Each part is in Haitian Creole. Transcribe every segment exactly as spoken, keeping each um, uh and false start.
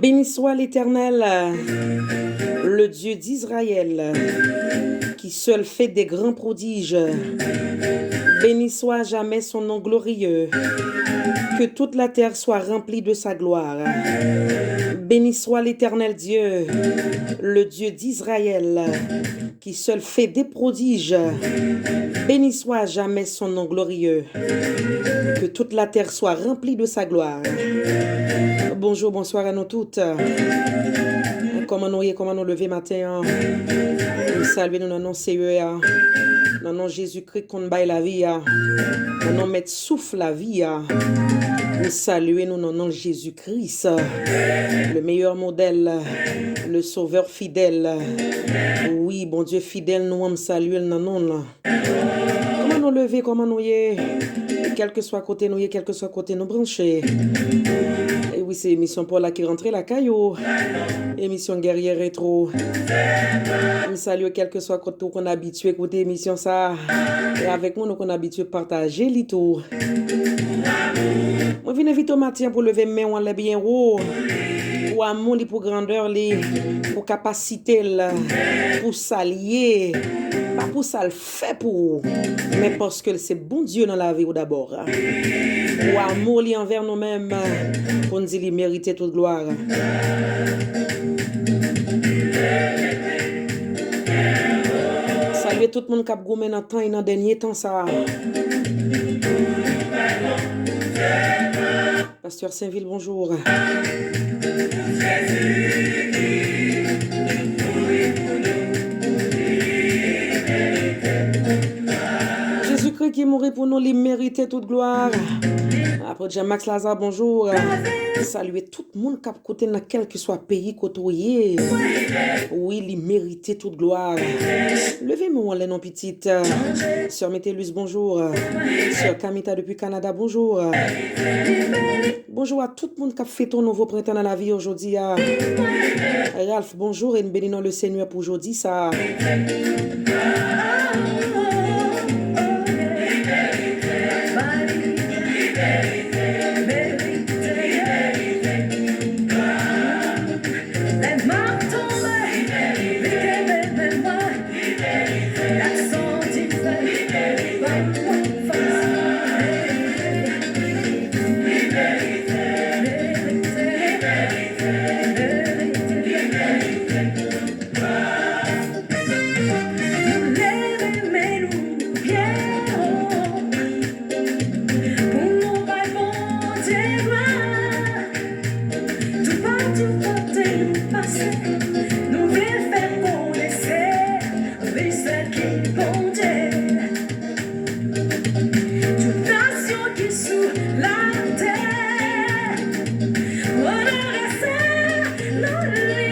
Béni soit l'Éternel, le Dieu d'Israël, qui seul fait des grands prodiges. Béni soit à jamais son nom glorieux. Que toute la terre soit remplie de sa gloire. Béni soit l'Éternel Dieu, le Dieu d'Israël, qui seul fait des prodiges. Béni soit à jamais son nom glorieux. Que toute la terre soit remplie de sa gloire. Bonjou, bonswa a nou tout. Kòman nou ye? Kòman nou leve maten an? M salye nou nan non Seyè a, nan non Jezikri k konn bay lavi a, nan non Mèt souf lavi a. M salye nou nan non Jezikri. Christ, le meilleur modèle, le Sauveur fidèle. Wi, Bondye fidèl nou an, m salye l nan non l. Kòman nou leve, kòman nou ye? Kèlkeswa kote nou ye, kèlkeswa kote nou branche. E wi, se emisyon pa w la ki rantre lakay ou. Emisyon Guerrier Retro. M salye w kèlkeswa kote ou konn abitye koute emisyon sa a. E avèk mwen, nou konn abitye pataje li tou. Mwen vin envite w maten an pou leve men w anlè byen wo, pou amou li, pou grandè li, pou kapasite l, pou sa l ye, pa pou sa l fè pou ou, men paske l se Bondye nan lavi w dabò. Pou amou li anvè nou menm, pou n di li merite tout glwa. Salye tout moun k ap goumen nan tan e nan dènye tan sa a. Pastè Senvil, bonjou. Jezikri ki mouri pou nou, li merite tout glwa. Apot Jean Max Lazarre, bonjou. Salye tout moun k ap koute nan kèlkeswa peyi kote w ye. Wi, li merite tout glwa. Leve men w anlè non pitit. Sè Mételus, bonjou. Sè Kamita depi Kanada, bonjou. Bonjou a tout moun k ap fete yon nouvo prentan nan lavi yo jodi a. Ralph, bonjou, e n beni non le Senyè pou jodi sa. Nou leve men nou byen wo pou nou bay Bondye glwa. Toupatou kote nou pase, nou vle fè konnen se li sèl ki Bondye. Tout nasyon ki sou latè, onore se non li.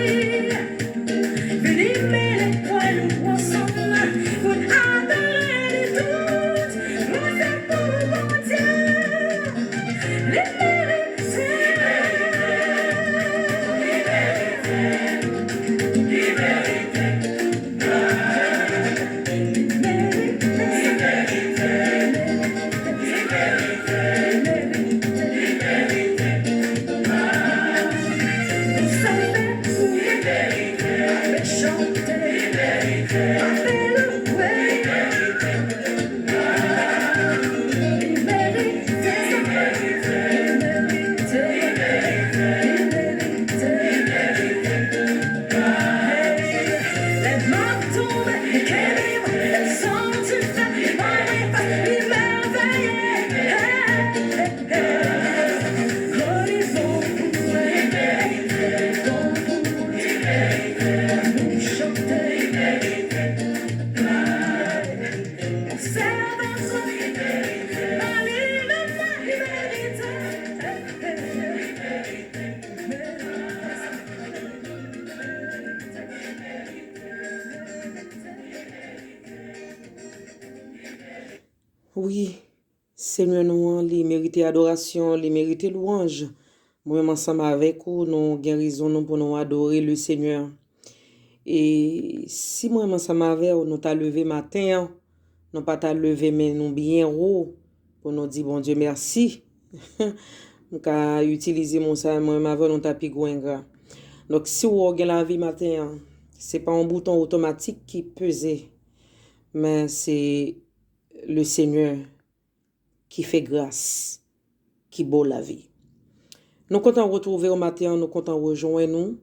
Vini mele pwen nou ansanm pou n adore li tout. Glwa se pou Bondye. Li merite. Li merite. Wi, Senyè nou an, li merite adorasyon, li merite lwanj. Mwen menm ansanm avèk ou, nou gen rezon nou pou nou adore le Senyè. E si mwen menm ansanm avè w, nou ta leve maten an, nou pa ta leve men nou byen wo pou nou di Bondye mèsi. M ka itilize mo sa, mwen menm avè w, nou ta pi gwo engra. Donk, si w wè w gen lavi maten an, se pa yon bouton otomatik ki peze, men se le Senyè ki fè gras, ki ba w lavi. Nou kontan retwouve w maten an, nou kontan rejwenn ou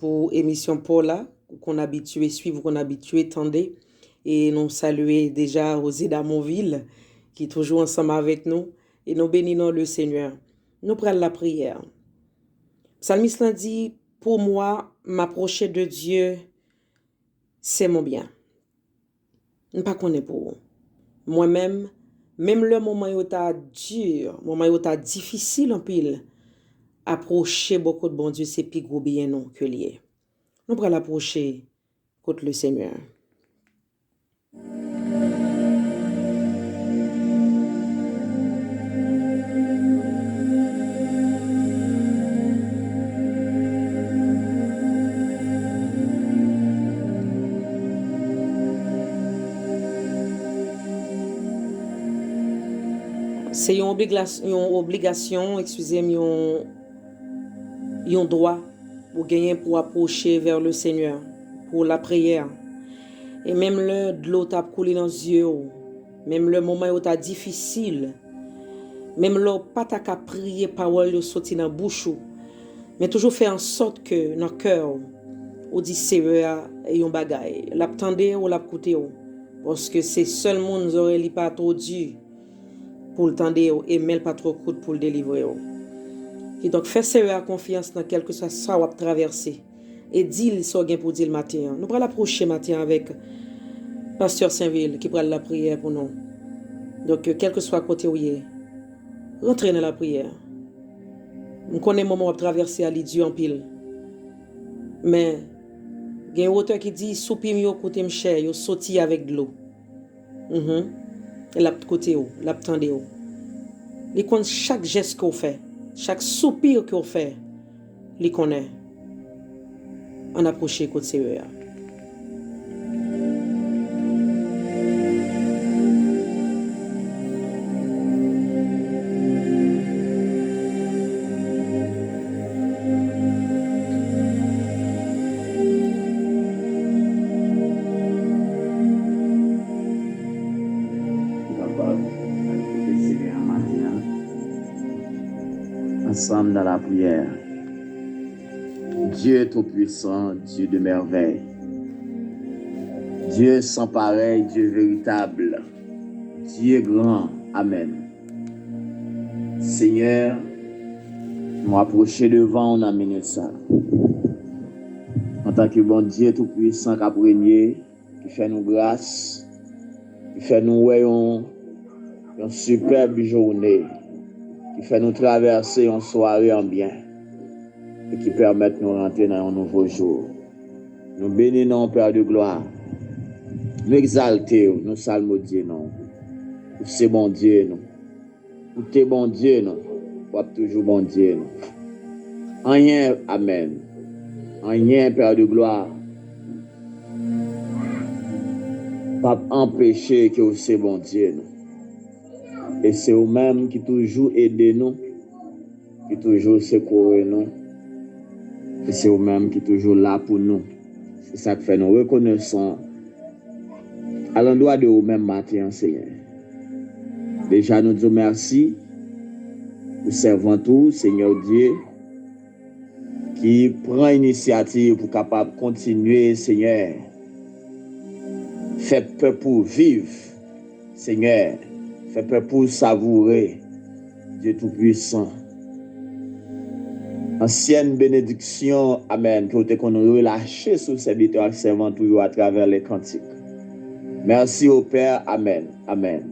pou emisyon pa w la, ou konn abitye swiv, ou konn abitye tande. E nou salye deja Rosé Damonville, ki toujou ansanm avèk nou. E nou beni non le Senyè. Nou pral lapriyè. Psalmis lan di, pour moi, m'approcher de Dieu, c'est mon bien. M pa konnen pou ou. Mwen menm, menm lè moman yo ta di, moman yo ta difisil anpil, apwoche bò kot Bondye se pi gwo byen nou ke l ye. Nou pral apwoche kot le Senyè. Se yon obligas-, yon obligasyon, eskize m, yon, yon dwa ou genyen pou apwoche vè le Senyè, pou lapriyè. E menm lè dlo t ap koule nan zye w, menm lè moman yo ta difisil, menm lè w pa ta ka priye pawòl yo soti nan bouch ou, men toujou fè ansòt ke nan kè w, ou di Seyè a yon bagay. L ap tande w, l ap koute w. Paske se sèl moun zòrèy li pa twò di pou l tande w, e men l pa twò kout pou l delivre w. Kidonk, fè Seyè a konfyans nan kèlkeswa sa w ap travèse. E di l sa w gen pou di l maten an. Nou pral apwoche maten an avèk Pastè Senvil ki pral lapriyè pou nou. Donk, kèlkeswa kote w ye, rantre nan lapriyè. M konnen moman w ap travèse a, li di anpil. Men, gen yon otè ki di, soupi m yo koute m chè, yo soti avèk dlo. Mhm. L ap koute w, l ap tande w. Li konn chak jès ke w fè, chak soupi ke w fè, li konnen. Ann apwoche kot Seyè a. Kapab al kote Senyè a maten an. Ansanm nan lapriyè. Dieu tout-puissant, Dieu de merveille, Dieu sans pareil, Dieu véritable, Dieu grand. Amèn. Senyè, nou apwoche devan w nan minit sa. Antanke Bondye Toupwisan k ap renye, ki fè nou gras, ki fè nou wè yon, yon sipèb jounen, ki fè nou travèse yon sware an byen, e ki pèmèt nou rantre nan yon nouvo jou. Nou beni non w, Pè de glwa. Nou egzalte w, nou salmodye non w. Ou se Bondye nou. Ou te Bondye nou, w ap toujou Bondye nou. Anyen, amèn. Anyen, Pè de glwa, p ap anpeche ke w se Bondye nou. E se ou menm ki toujou ede nou, ki toujou sekoure nou. E se ou menm ki toujou la pou nou. Se sa k fè nou rekonesan alandwa de ou menm maten an, Senyè. Deja, nou di w mèsi pou sèvant ou, Senyè Dye, ki pran inisyativ pou kapab kontinye, Senyè, fè pèp ou viv, Senyè, fè pèp ou savoure, Dye Toupwisan. Ansyèn benediksyon, amèn, ke w te konn relache sou sèvitè ak sèvant ou yo atravè le kantik. Mèsi, o Pè, amèn, amèn.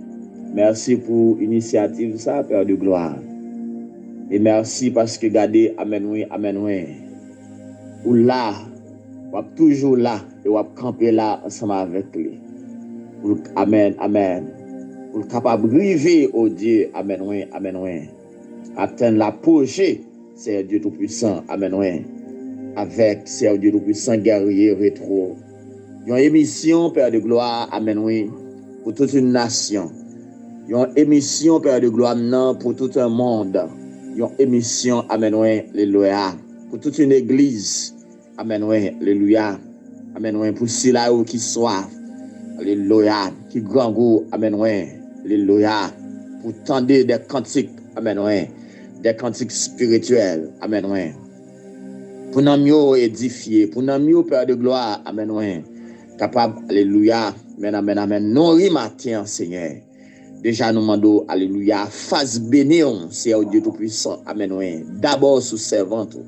Mèsi pou inisyativ sa, Pè de glwa. E mèsi paske gade, amèn wi, amèn wi. Ou la, w ap toujou la, e w ap kanpe la ansanm avèk li. Pou l, amèn, amèn. Pou l kapab rive, o Dye, amèn wi, amèn wi. Atenn lapwoche, Seyè Dye Toupwisan, amèn wi. Avèk Seyè Dye Toupwisan, Guerrier Retro. Yon emisyon, Pè de glwa, amèn wi, pou tout yon nasyon. Yon emisyon, Pè de glwa, m nan, pou tout yon mond. Yon emisyon, amèn wi, alelouya, pou tout yon egliz. Amèn, wi, alelouya. Amèn, wi, pou sila yo ki swaf, alelouya, ki grangou, amèn, wi, alelouya, pou tande de kantik, amèn, wi, de kantik espirityèl, amèn, wi. Pou nanm yo edifye, pou nanm yo, Pè de glwa, amèn, wi, kapab, alelouya, amèn, amèn, amèn, nori maten an, Senyè. Deja, nou mande w, alelouya, fas beni w, Seyè Dye Toupwisan, amèn, wi, dabò sou sèvant ou.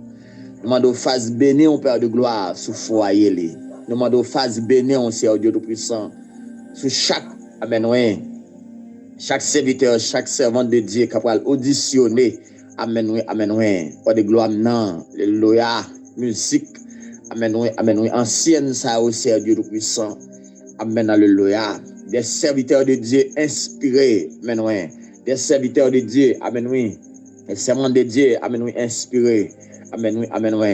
Nou mande w fas beni w, Pè de glwa, sou fwaye li. Nou mande w fas beni w, Seyè Dye Toupwisan, sou chak, amèn, wi, chak sèvitè, chak sèvant de Dye k ap pral odisyone, amèn, wi, amèn, wi, Pè de glwa m nan, alelouya, mizik, amèn, wi, amèn, wi, ansyèn sa yo, Seyè Dye Toupwisan, amèn, alelouya, de sèvitè de Dye enspire, amèn, wi, de sèvitè de Dye, amèn, wi, de sèvant de Dye, amèn, wi, enspire, amèn, wi, amèn, wi,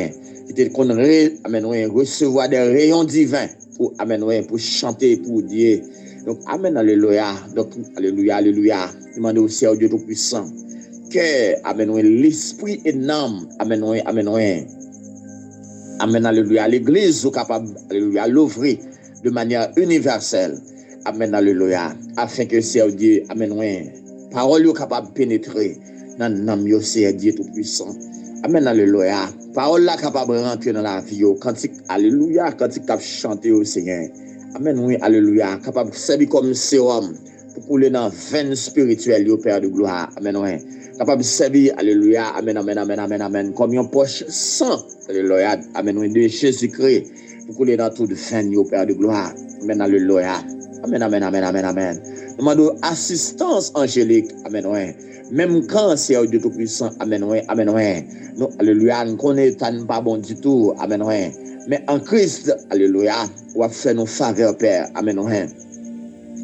ki te konn re-, amèn, wi, resevwa de reyon diven pou, amèn, wi, pou chante pou Dye. Donk, amèn, alelouya. Donk, alelouya, alelouya. Nou mande w, Seyè Dye Toupwisan, kè, amèn, wi, lespri e nanm, amèn, wi, amèn, wi. Amèn, alelouya. Legliz ou kapab, alelouya, louvri de manyè inivèsèl. Amèn, alelouya. Afenke, Seyè Dye, amèn, wi, pawòl yo kapab penetre nan nanm yo, Seyè Dye Toupwisan. Amèn, alelouya. Pawòl la kapab rantre nan lavi yo. Kantik, alelouya, kantik k ap chante yo, Senyè. Amèn, wi, alelouya. Kapab sèvi kòm sewòm pou koule nan venn espirityèl yo, Pè de glwa. Amèn, wi. Kapab sèvi, alelouya, amèn, amèn, amèn, amèn, amèn, kòm yon pòch san, alelouya, amèn, wi, de Jezikri, pou koule nan tout venn yo, Pè de glwa. Amèn, alelouya. Amèn, amèn, amèn, amèn, amèn. Nou mande w asistans anjelik, amèn, wi. Menm kan, Seyè Dye Toupwisan, amèn, wi, amèn, wi. Nou, alelouya, n konnen eta n pa bon ditou, amèn, wi. Men an Kris, alelouya, w ap fè nou favè, Pè, amèn, wi.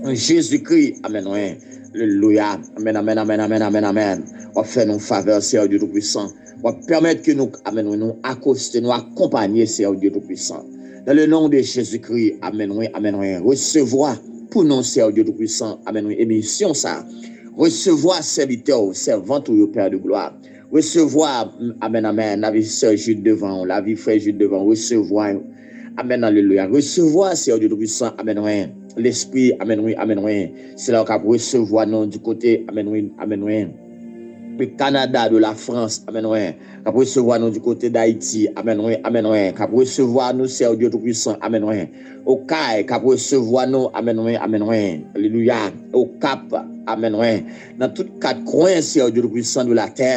An Jezikri, amèn, wi. Alelouya. Amèn, amèn, amèn, amèn, amèn, amèn. W ap fè nou favè, Seyè Dye Toupwisan. W ap pèmèt ke nou, amèn, wi, nou akoste, nou akonpanye, Seyè Dye Toupwisan. Dans le nom de Jésus-Christ, amèn, wi, amèn, wi. Resevwa pou nou, Seyè Dye Toupwisan, amèn, wi, emisyon sa. Resevwa sèvitè w, sèvant ou yo, Pè de glwa. Resevwa, amèn, amèn, lavi sè Jid devan w, lavi frè Jid devan w, resevwa yo. Amèn, alelouya. Resevwa, Seyè Dye Toupwisan, amèn, wi. Lespri, amèn, wi, amèn, wi. Sila yo k ap resevwa nou di kote, amèn, wi, amèn, wi. De Kanada, de la Frans, amèn, wi. K ap resevwa nou di kote Dayiti, amèn, wi, amèn, wi. K ap resevwa nou, Seyè Dye Toupwisan, amèn, wi. Okay, k ap resevwa nou, amèn, wi, amèn, wi. Alelouya. Okap, amèn, wi. Nan tout kat kwen, Seyè Dye Toupwisan, de la tè,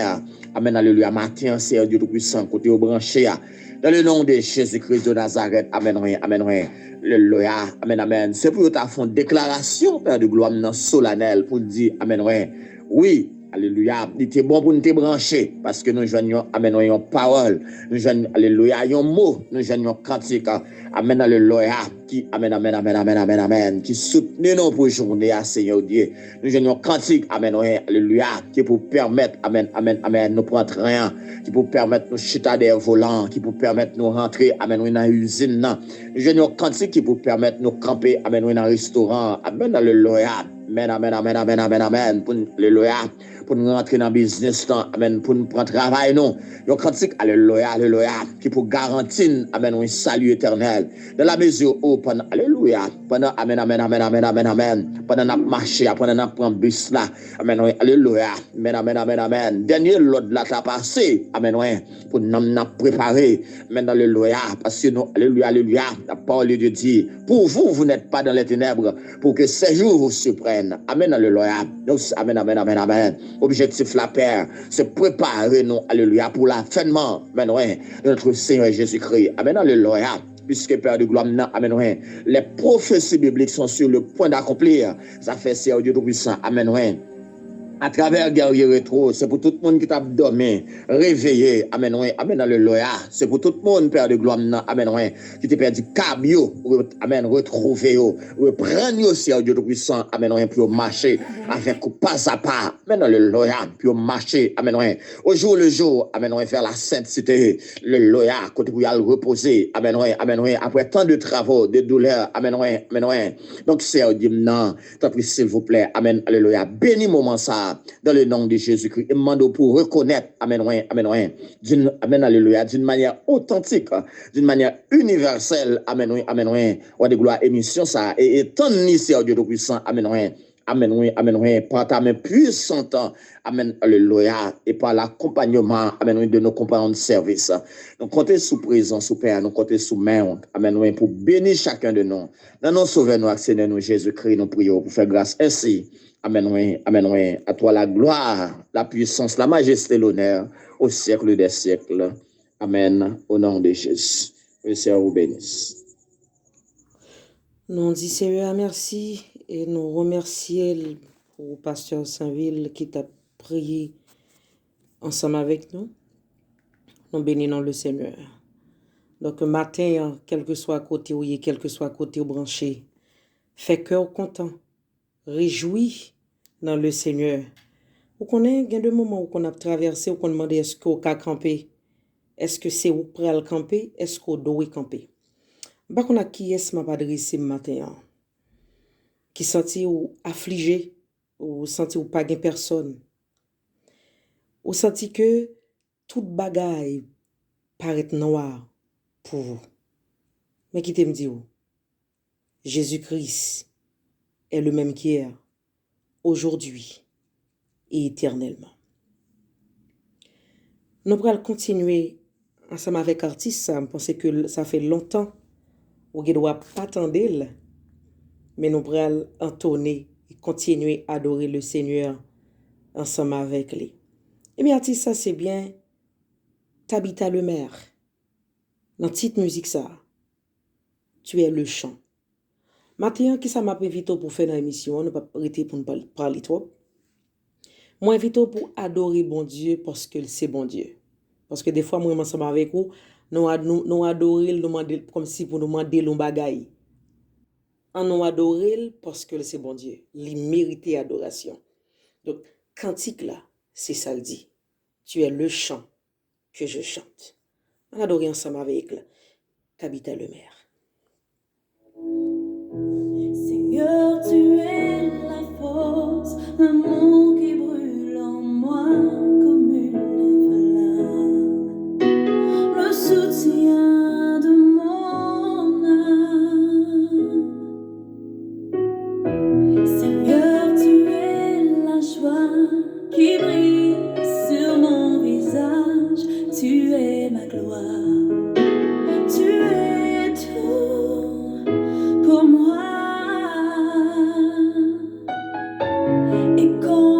amèn, alelouya. Maten an, Seyè Dye Toupwisan, kote yo branche a. Dans le nom de Jésus-Christ de Nazareth, amèn, wi, amèn, wi. Alelouya, amèn, amèn. Se pou yo ta fè yon deklarasyon, Pè de glwa m nan solanèl, pou l di, amèn, wi. Wi, alelouya. Li te bon pou n te branche, paske nou jwenn yon, amèn, wi, yon pawòl. Nou jwenn, alelouya, yon mo. Nou jwenn yon kantik. Amèn, alelouya. Ki, amèn, amèn, amèn, amèn, amèn, amèn. Ki soutni nou pou jounen a, Seyè Dye. Nou jwenn yon kantik, amèn, wi, alelouya, ki pou pèmèt, amèn, amèn, amèn, nou pran tren an, ki pou pèmèt nou chita dèyè volan an, ki pou pèmèt nou rantre, amèn, wi, nan izin nan. Nou jwenn yon kantik ki pou pèmèt nou kanpe, amèn, wi, nan restoran an. Amèn, alelouya. Amèn, amèn, amèn, amèn, amèn, amèn. Pou n, alelouya. Pou n rantre nan biznis lan, amèn, pou n pran travay nou. Yon kantik, alelouya, alelouya, ki pou garanti n, amèn, wi, sali etènèl. Dans la mesure où, pandan, alelouya, pandan, amèn, amèn, amèn, amèn, amèn, amèn, pandan n ap mache a, pandan n ap pran bis la, amèn, wi, alelouya, amèn, amèn, amèn, amèn. Dènye lòd la ta pase, amèn, wi, pou nanm n ap prepare, amèn, alelouya, paske nou, alelouya, alelouya, la parole de Dieu dit, pour vous, vous n'êtes pas dans les ténèbres, pour que ces jours vous surprennent. Amèn, alelouya. Donk, amèn, amèn, amèn, amèn. Objektif la, Pè, se prepare nou, alelouya, pou lavènman, amèn, wi, de notre Seigneur Jésus-Christ. Amèn, alelouya. Puisque, Pè de glwa m nan, amèn, wi, les prophéties bibliques sont sur le point d'accomplir. Sa fè Seyè Dye Toupwisan, amèn, wi. Atravè Guerrier Retro, se pou tout moun ki t ap dòmi, reveye, amèn, wi, amèn, alelouya. Se pou tout moun, Pè de glwa m nan, amèn, wi, ki te pèdi kab yo, re-, amèn, retwouve yo, reprann yo, Seyè Dye Toupwisan, amèn, wi, pou yo mache avèk ou pa a pa, amèn, alelouya, pou yo mache, amèn, wi, au jour le jour, amèn, wi, vers la sainteté, alelouya, kote pou y al repoze, amèn, wi, amèn, wi, après tant de travaux, de douleurs, amèn, wi, amèn, wi. Donk, Seyè Dye m nan, tanpri, silvouplè, amèn, alelouya, beni moman sa a, dans le nom de Jésus-Christ. E m mande w pou rekonèt, amèn, wi, amèn, wi, d'une, amèn, alelouya, d'une manière authentique, d'une manière universelle, amèn, wi, amèn, wi. Roi de gloire, émission sa, e, e tann li, Seyè Dye Toupwisan, amèn, wi. Amèn, wi, amèn, wi. Par ta main puissante, amèn, alelouya, et par l'accompagnement, amèn, wi, de nos compagnons de service. Nou konte sou prezans ou, Pè, nou konte sou men w, amèn, wi, pou beni chacun de nous. Nan non Sovè nou ak Senyè nou Jezikri, nou priye w pou fè gras. Ensi, amèn, wi, amèn, wi. À toi la gloire, la puissance, la majesté, l'honneur, au siècle des siècles. Amèn. Au nom de Jésus. Le Seigneur vous bénisse. Nou di Seyè a mèsi e nou remèsye l pou pastè Sanvil ki t ap priye ansanm avèk nou. Nou beni non le Senyè. Donk, maten an, kèlkeswa kote w ye, kèlkeswa kote w branche, fè kè w kontan, rejwi nan le Senyè. Ou konnen, gen de moman ou konn ap travèse, ou konn mande èske w ka kanpe, èske se ou k pral kanpe, èske w dwe kanpe. M pa konn ak kiyès m ap adrese m maten an, ki santi w aflije, ou santi w pa gen pèsonn, ou santi ke tout bagay parèt nwa pou ou. Men kite m di w, Jezi Kris est le même qu'hier, aujourd'hui et éternellement. Nou pral kontinye ansanm avèk atis sa, m panse ke l- sa fè lontan ou gen dwa pa tande l, men nou pral antone e kontinye adore le Senyè ansanm avèk li. Ebyen, atis sa se byen Tabitha Lemaire. Nan tit mizik sa, Tu es le chant. Maten an, kisa m ap envite w pou w fè nan emisyon an? Nou p ap rete pou n pale twòp. Mwen envite w pou w adore Bondye paske l se Bondye. Paske defwa mwen menm ansanm avèk ou, nou, nou, nou adore l, nou mande l kòmsi pou nou mande l yon bagay. An nou adore l paske l se Bondye. Li merite adorasyon. Donk, kantik la, se sa l di. Tu es le chant que je chante. Ann adore ansanm avèk Tabitha Lemaire. Seigneur, tu es la force, l'amour qui brûle en moi comme une flamme, le soutien de mon âme. Seigneur, tu es la joie qui brille sur mon visage, tu es ma gloire, tu es tout pour moi. Et quand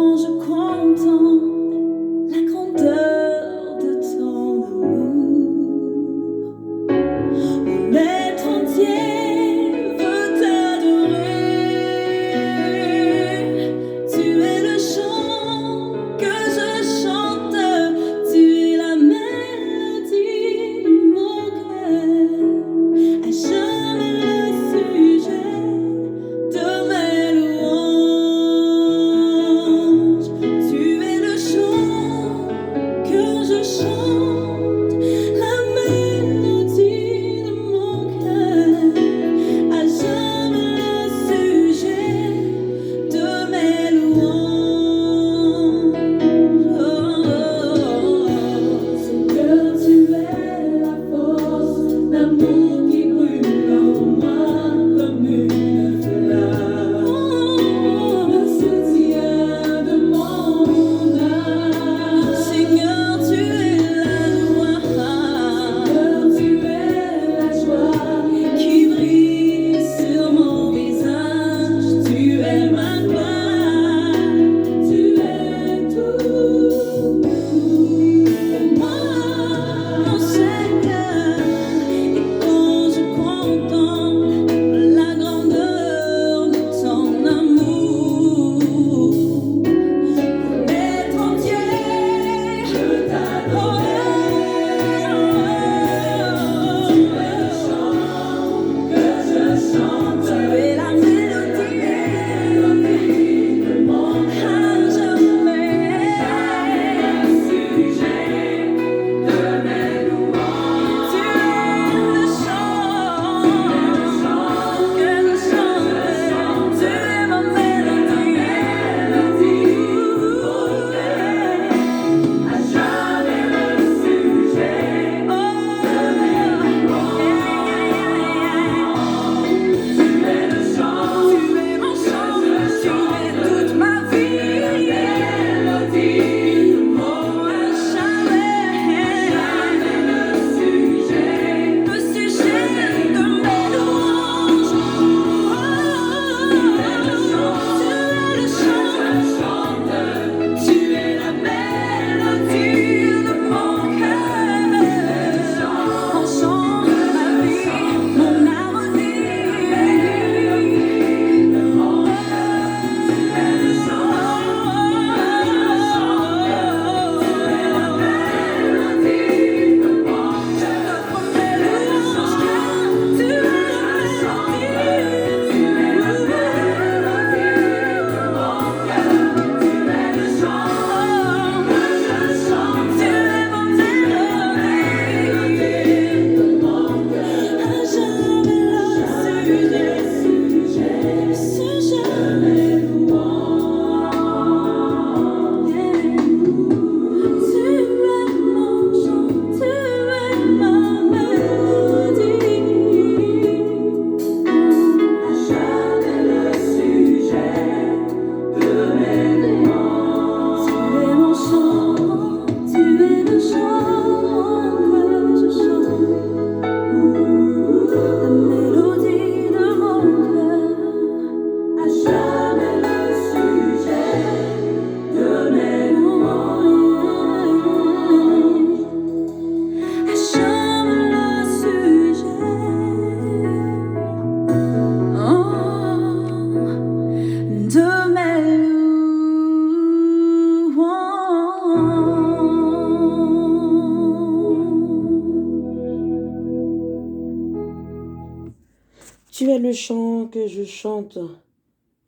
Tu es le chant que je chante.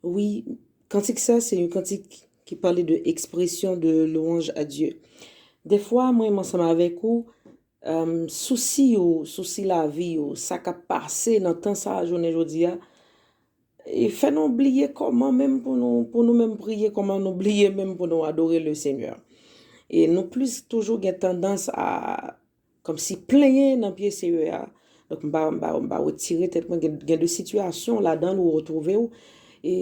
Wi, kantik sa, se yon kantik ki pale de ekspresyon de louanj a Dye. Dèfwa, mwen menm ansanm avèk ou, um, sousi yo, sousi lavi yo, sa k ap pase nan tan sa a, jounen jodi a, e fè nou bliye kòman menm pou nou, pou nou menm priye, kòman nou bliye menm pou nou adore le Seigneur. E nou plis toujou gen tandans a kòmsi plenyen nan pye Seyè a. Donk, m pa, m pa, m pa retire tèt mwen. Gen, gen de sitiyasyon ladan l ou retwouve w. E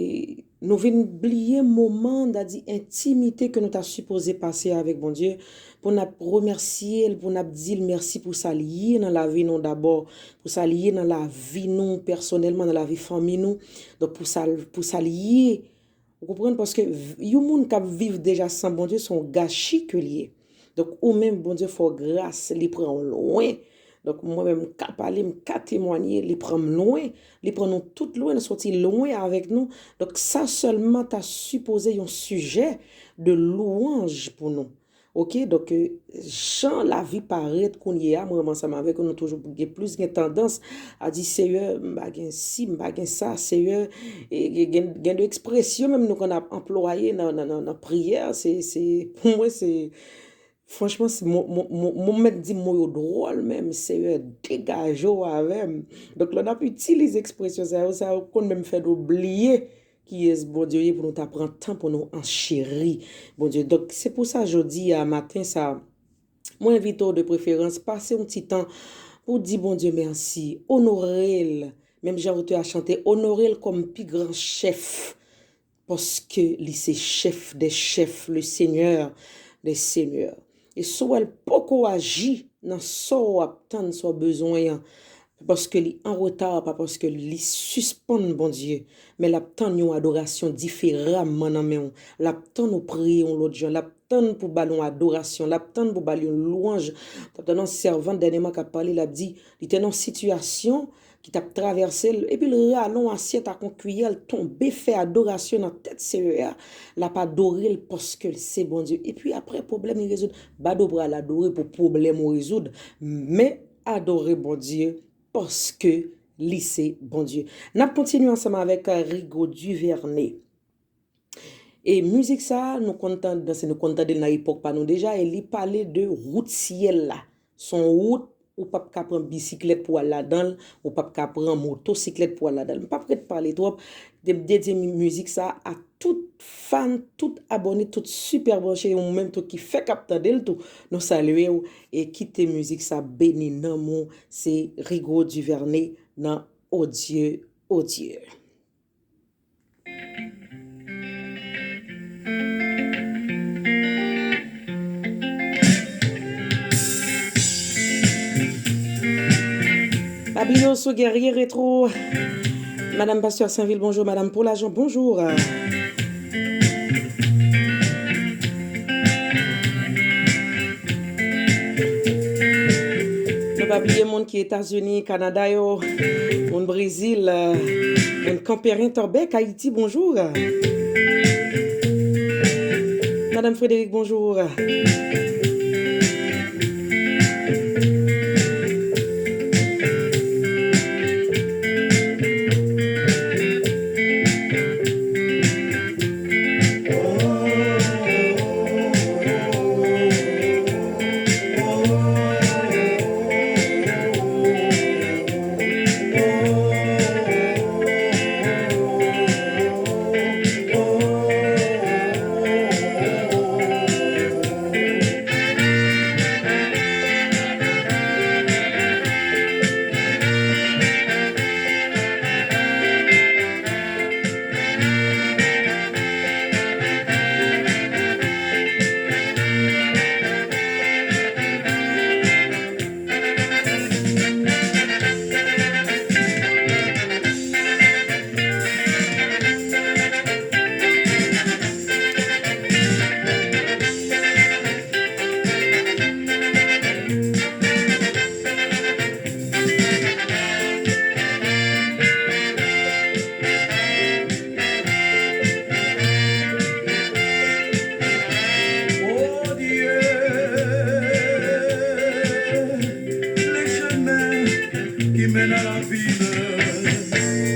nou vin bliye moman, n a di, entimite ke nou ta sipoze pase avèk Bondye, pou n ap remèsye l, pou n ap di l mèsi pou sa l ye nan lavi nou dabò, pou sa l ye nan lavi nou pèsonèlman, nan lavi fanmi nou. Donk, pou sa, pou sa l ye Ou konprann? Paske v- yon moun k ap viv deja san Bondye, se yon gachi ke l ye. Donk, ou menm, Bondye fè w gras, li pran w lwen. Donk, mwen menm, m ka pale, m ka temwanye, li pran m lwen, li pran nou tout lwen, li soti lwen avèk nou. Donk, sa sèlman ta sipoze yon sijè de lwanj pou nou. Oke, donk, euh, jan lavi parèt kounye a, mwen menm ansanm avèk ou, nou toujou gen plis gen tandans a di, Seyè, m pa gen si, m pa gen sa, Seyè, e, gen, gen, gen de ekspresyon menm nou konn ap anplwaye nan, nan, nan, nan priyè, se, se, pou mwen, se, franchman, se mo, mo, mo, mo mèt di mo yo dwòl menm, Seyè, degaje w avè m. Donk, lè n ap itilize ekspresyon sa yo, sa yo konn menm fè nou bliye kiyès Bondye ye pou nou ta pran tan pou nou ancheri Bondye. Donk, se pou sa jodi a, maten sa, mwen envite w de preferans, pase yon ti tan pou di Bondye mèsi, onore l, menm jan otè a chante, onore l kòm pi gran chèf, paske li se chèf dè chèf, le Seigneur des seigneurs. E si w wè l poko aji nan sa w ap tann, sa w bezwen an, paske li an reta, pa paske li sispann Bondye, men l ap tann yon adorasyon diferaman nan men w. L ap tann ou priye yon lòt jan. L ap tann pou ba l yon adorasyon. L ap tann pou ba l yon lwanj. T ap tann yon sèvant dènyèman k ap pale, l ap di, li te nan yon sitiyasyon ki t ap travèse l, epi l rale yon asyèt ak yon kiyè, l tonbe fè adorasyon nan tèt Seyè a, l ap adore l paske l se Bondye. Epi apre, pwoblèm li rezoud. Bado pral adore pou pwoblèm ou rezoud, men adore Bondye paske li se Bondye. N ap kontinye ansanm avèk, euh, Rigaud Duvernay. E mizik sa a, nou konn tande, se nou konn tande l nan epòk pa nou deja, e li pale de wout syèl la. Se yon wout ou p ap ka pran bisiklèt pou al ladan l, ou p ap ka pran motosiklèt pou al ladan l. M p ap ret pale twòp, de, dedye mi- mizik sa a tout fan, tout abòne, tout sipè branche, ou menm tou ki fèk ap tande l tou, nou salye w e kite mizik sa beni nanm ou. Se Rigaud Duvernay nan Oh Dieu, oh Dieu. Pa bliye w sou Guerrier Retro. Madame Pasteur Sainvil, bonjour. Madame Paul Agent, bonjour. Nou pa bliye moun ki Etazini, Kanada yo, moun Brezil, moun Kanperen, Tòbèk, Ayiti, bonjou. Madame Frédéric, bonjou. Oh Dieu, les chemins qui mènent à la ville.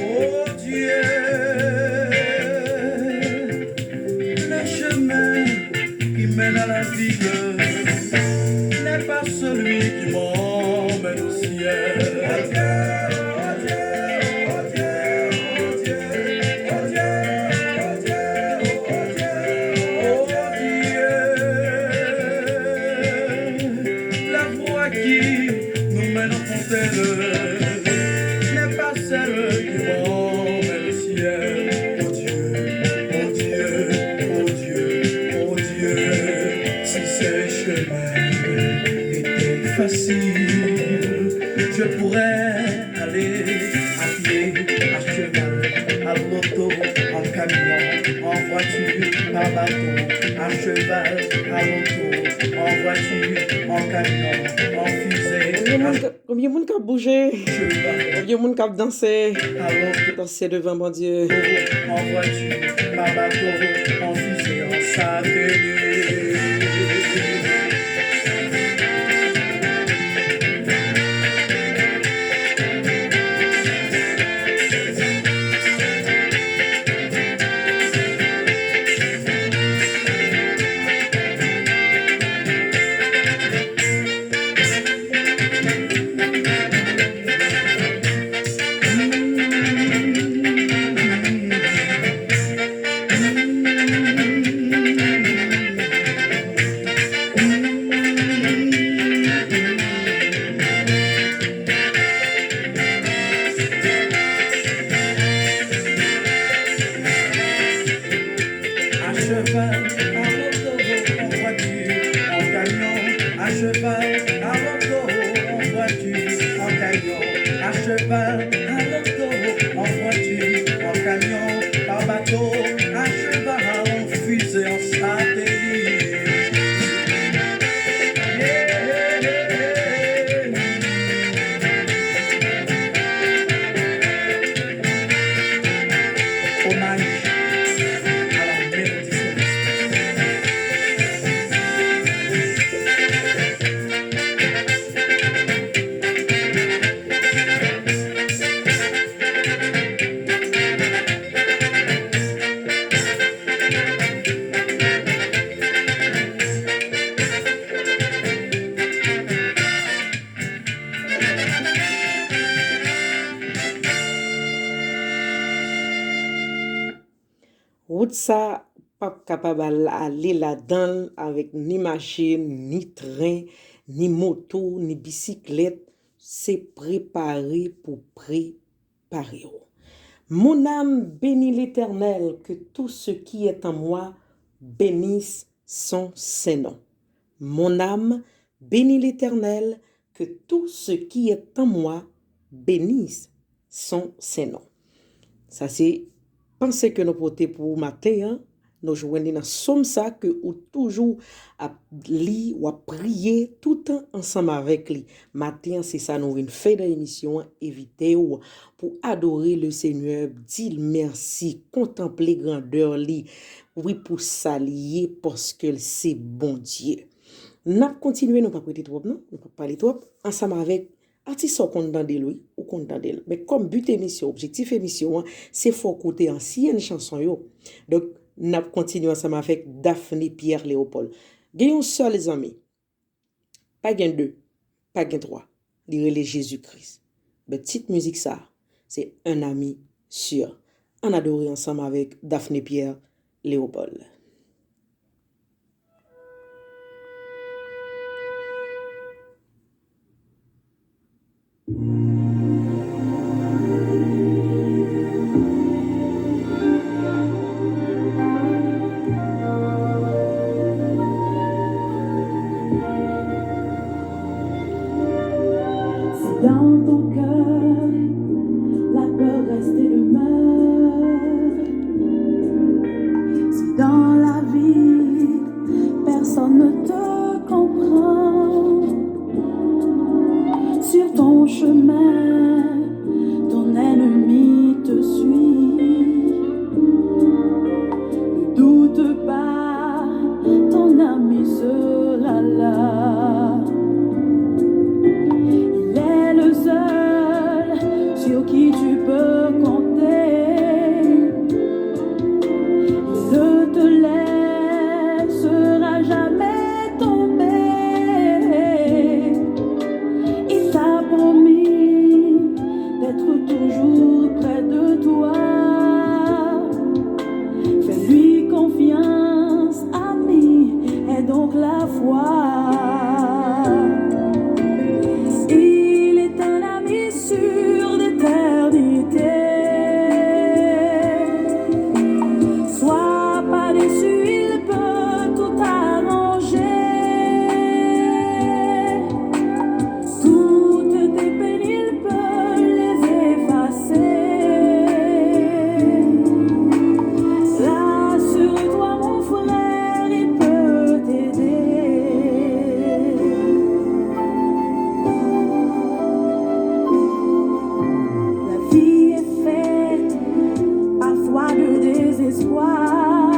Oh Dieu, le chemin qui mène à la vie n'est pas celui qui m'emmène au ciel. Oh Dieu, oh Dieu, oh Dieu, oh Dieu, oh Dieu, oh Dieu, oh Dieu. La voie qui nous mène en fontaine n'est pas celle qui mène au ciel. Oh Dieu, oh Dieu, oh Dieu, oh Dieu, si ces chemins étaient faciles, je pourrais aller à pied, à cheval, à l'auto, en camion, en voiture, par bateau, à cheval, à l'auto, en voiture, en camion, en fusée. Konbyen moun k ap, konbyen moun k ap bouje? Konbyen moun k ap danse? Danse devan Bondye. En voiture, par bateau, en fusée, en satellite. À cheval, à l'auto, en voiture, en camion, à cheval, à l'auto, en voiture, en camion, à cheval, à l'auto, en voiture, en camion, par bateau, à cheval, en fusée, en satellite. Yeah. Omaj a la melodi selès. Wout sa p ap kapab al, ale ladan l avèk ni machin, ni tren, ni moto, ni bisiklèt. Se prepare pou prepare w. Mon âme, bénis l'Éternel, que tout ce qui est en moi bénisse son saint nom. Mon âme, bénis l'Éternel, que tout ce qui est en moi bénisse son saint nom. Sa se panse ke nou pote pou ou maten an. Nou jwenn li nan sòm sa ke ou toujou ap li, w ap priye toutan ansanm avèk li. Maten an, se sa nou vin fè nan emisyon an, envite w pou adore le Senyè, di l mèsi, kontanple grandè li. Wi, pou sa li ye, paske l se Bondye. N ap kontinye, nou p ap rete twòp, non? Nou p ap pale twòp. Ansanm avèk atis sa, w konn tande l, wi, ou konn tande l. Men kòm but emisyon, objektif emisyon an, se fè w koute ansyen chanson yo. Donk, n ap kontinye ansanm avèk Daphné Pierre Léopold. Gen yon sèl zanmi. Pa gen de, pa gen twa. Li rele Jezi Kris. Men tit mizik sa, se Un ami sûr. Ann adore ansanm avèk Daphné Pierre Léopold. Espoir,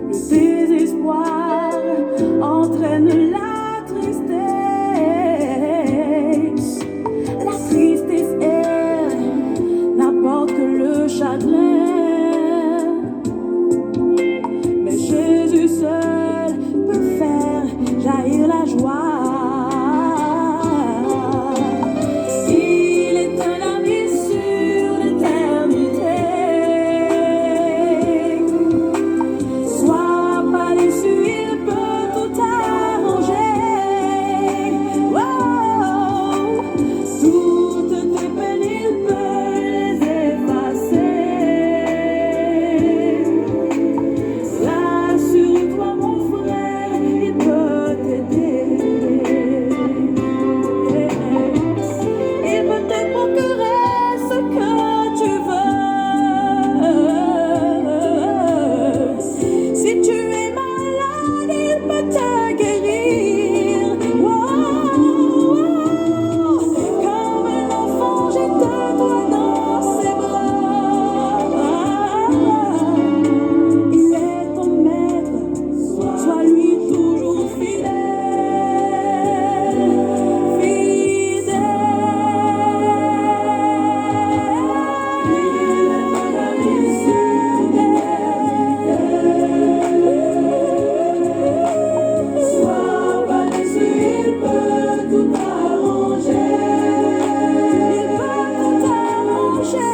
le désespoir entraîne la tristesse. La tristesse, elle, n'apporte que le chagrin. Mais Jésus seul peut faire jaillir la joie. Il éteint la vie sur l'éternité. Sois pas déçu, il peut tout arranger. Oh, toutes tes peines, il peut les effacer. Rassure-toi, mon frère, il peut t'aider. Il peut te procurer ce que tu veux. Si tu es malade, il peut te guérir. Oh, oh, oh. Comme un enfant, jette-toi dans ses bras. Il est ton maître, sois-lui toujours fidèle, fidèle. Sois pas déçu, il peut tout arranger. Il peut tout arranger.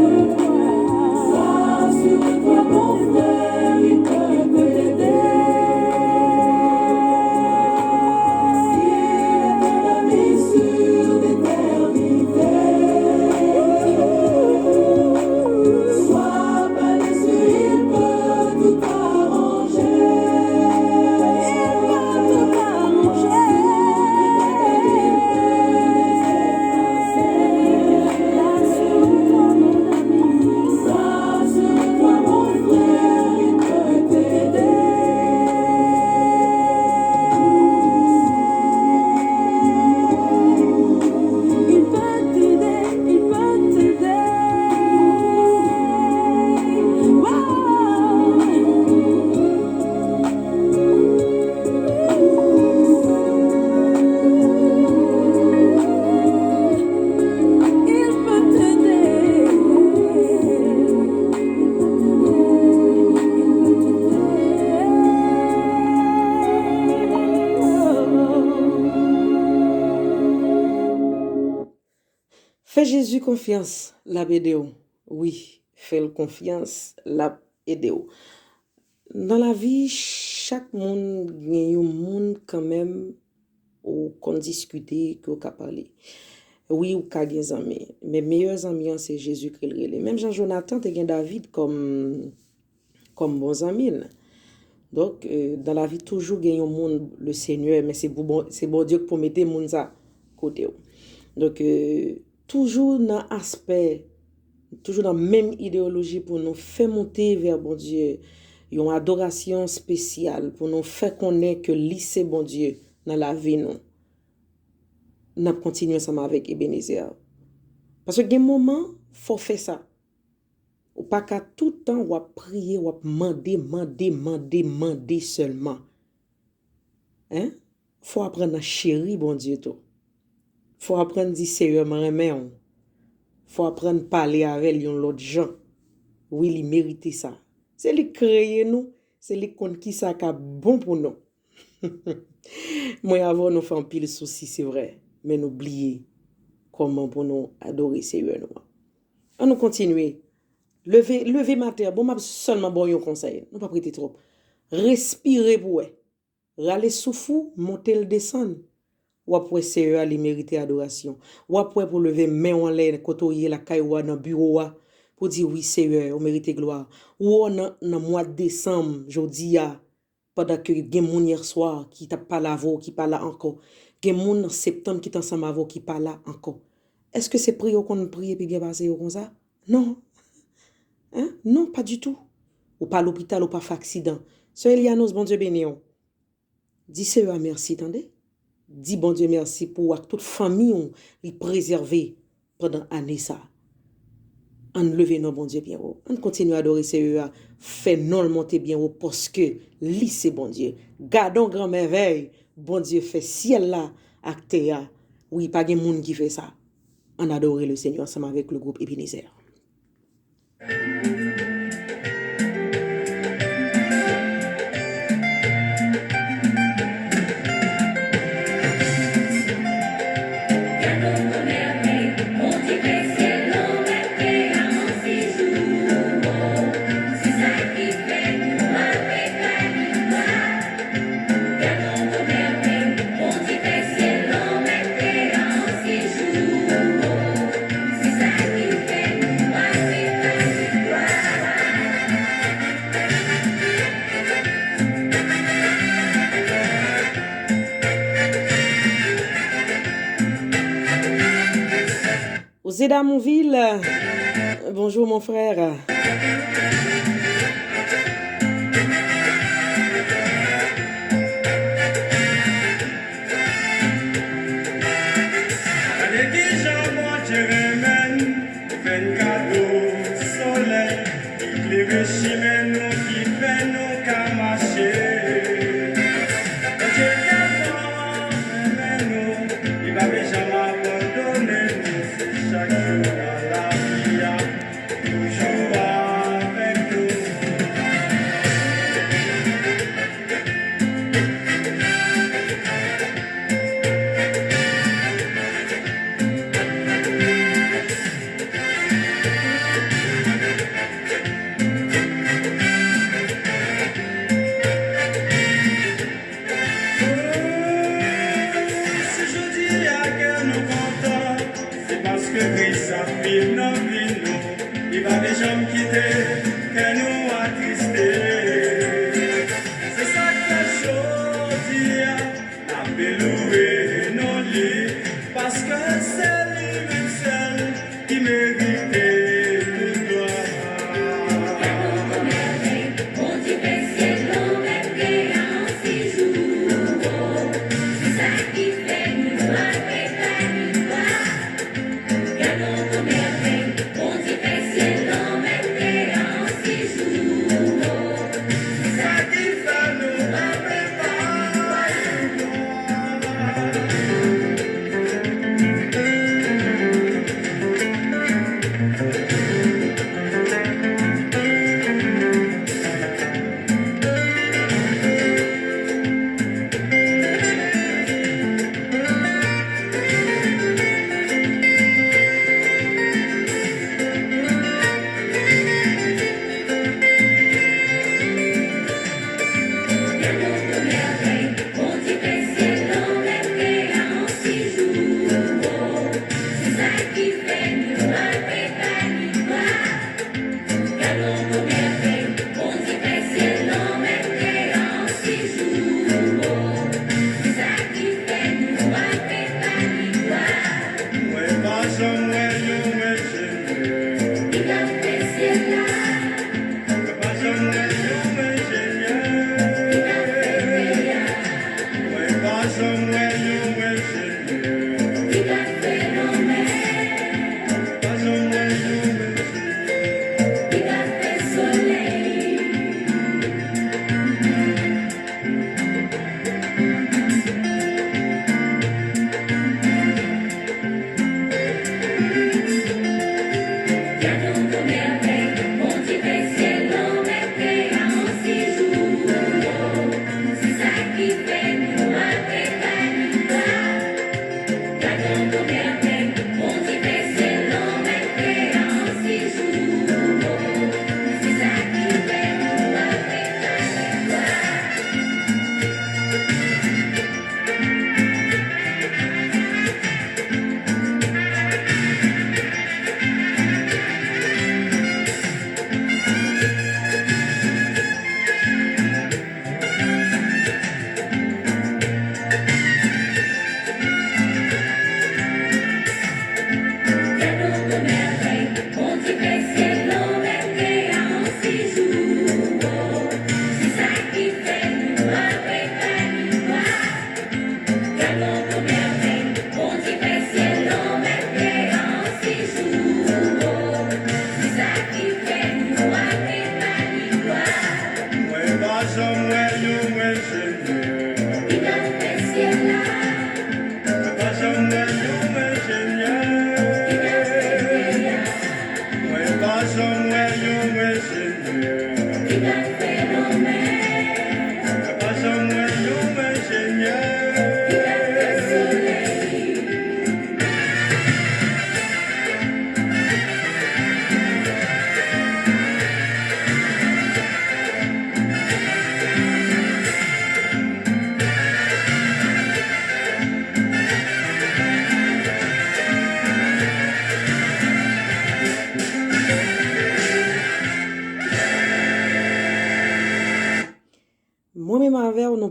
Rassure-toi, rassure-toi, mon frère, il peut t'aider. Sois pas déçu, il peut tout arranger. Il peut tout arranger. Rassure-toi, mon ami. Rassure-toi, mon frère, il peut t'aider. Il peut t'aider, il peut t'aider. Wow. Il peut t'aider. Fè Jezi konfyans, l ap ede w. Wi, fè l konfyans, l ap ede w. Nan lavi, chak moun gen yon moun kanmenm ou konn diskite, ke w ka pale. Wi, ou ka gen zanmi, men meyè zanmi an se Jezi ke l rele. Menm jan Jonatan te gen David kòm, kòm bon zanmi l. Donk, euh, dans la vie, toujou gen yon moun, le Senyè, men se pou bon, se Bondye k pou mete moun sa kote w. Donk, euh, toujou nan aspè, toujou nan menm ideyoloji pou nou fè monte vè Bondye yon adorasyon espesyal, pou nou fè konnen ke li se Bondye nan lavi nou. N ap kontinye ansanm avèk Ebenezer. Paske gen moman, fò w fè sa. Ou pa ka tout tan w ap priye, w ap mande, mande, mande, mande sèlman. Hein? Fò w aprann nan cheri Bondye tou. Fò w aprann di, Seyè, mwen renmen w. Fò w aprann pale avè l yon lòt jan. Wi, li merite sa. Se li k kreye nou, se li k konn kisa k ap bon pou nou. Mwen avè w, nou fè anpil sousi, se vrè, men nou bliye kòman pou nou adore Seyè nou an. An nou kontinye. Leve, leve maten an. Bon, m ap sèlman ba w yon konsèy. Nou p ap rete twòp. Respire pou w wè. Rale souf ou, monte l desann. W ap wè Seyè a, li merite adorasyon. W ap wè pou w leve men w anlè kote w ye, lakay ou a, nan biwo a, pou w di, wi, Seyè, ou merite glwa. Ou wè w nan, nan mwa desanm, jodi a, pandan ke gen moun yèswa ki t ap pale avè w ki pa la ankò. Gen moun nan septanm ki t ansanm avè w ki pa la ankò. Èske se priye w konn priye pi byen pase yo konsa? Non. Hein? Non, pa ditou. Ou pa lopital, ou pa fè aksidan. Sè Elianos, Bondye beni w. Di Seyè a mèsi, tande. Di Bondye mèsi pou ou ak tout fanmi w li prezève pandan ane sa. Ann leve non Bondye byen wo. Ann kontinye adore Seyè a, fè non l monte byen wo paske li se Bondye. Gadon gran mèvèy Bondye fè syèl la ak tè a. Wi, pa gen moun ki fè sa. Ann adore le Seyè ansanm avèk le gwoup Ebenezer. Ozeda Monvil, bonjour mon frère. Gade kijan Bondye renmen n, li fè n kado solèy, li klere chimen nou, ki fè nou ka mache. Bondye tèlman renmen nou, li pa vle janm abandone nou, se chak jou nan lavi a, toujou avèk nou. Si jodi a kè nou kontan, se paske Kris ap viv nan vi nou. Li pa vle janm kite kè nou atriste. Se sa k fè jodi a n ape louwe non li, paske se li menm sèl ki merite tout glwa.